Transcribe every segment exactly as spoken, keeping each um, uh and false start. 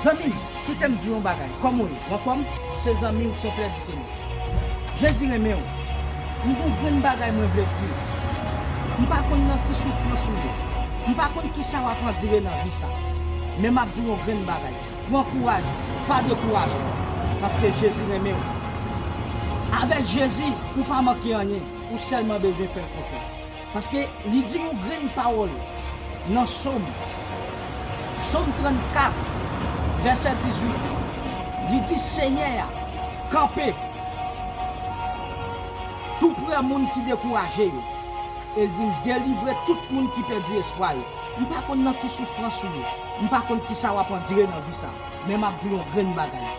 Zanmi m, kite m di w yon bagay. Kòman w ye? W anfòm? Se zanmi w, se Frè Dikeni. Jezi renmen w. M gon grenn bagay mwen vle di w. M pa konn nan ki soufrans ou ye. M pa konn kisa w ap andire nan vi sa. Men m ap di w yon grenn bagay. Pran kouraj. Pa dekouraje. Paske Jezi renmen w. Avèk Jezi, ou pa manke anyen. Ou sèlman bezwen fè l konfyans. Paske li di yon grenn pawòl nan Sòm, Sòm trannkat, vèsè dizuit. Li di, Senyè a kanpe toupre moun ki dekouraje yo. E l di l delivre tout moun ki pèdi espwa yo. M pa konn nan ki soufrans ou ye. M pa konn kisa w ap andire nan vi sa. Men m ap di w yon grenn bagay.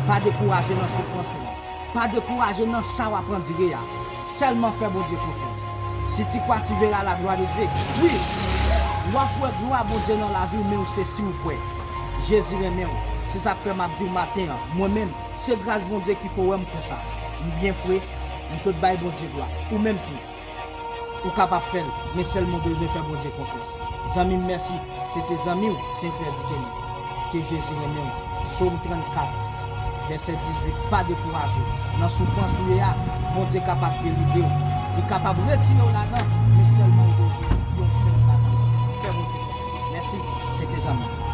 Pa dekouraje nan soufrans ou an. Pa dekouraje nan sa w ap andire a. Sèlman fè Bondye konfyans. Si tu crois, tu verras la gloire de Dieu. Wi, w ap wè glwa Bondye nan lavi w, men w se si w kwè. Jezi renmen w. Se sa k fè m ap di w maten an, mwen menm, se gras Bondye ki fè w wè m konsa. M byen fre, m sot bay Bondye glwa. Ou menm tou. Ou kapab fè l, men sèlman w bezwen fè Bondye konfyans. Zanmi m, mèsi. Se te zanmi w, se Frè Dikeni. Ke Jezi renmen w. Sòm trannkat, vèsè dizuit, pa dekouraje. Nan soufrans ou ye a, Bondye kapab delivre w. Li kapab retire w ladan, men sèlman ou bezwen yon grenn bagay. Fè Bondye konfyans. Mèsi. Se te zanmi w.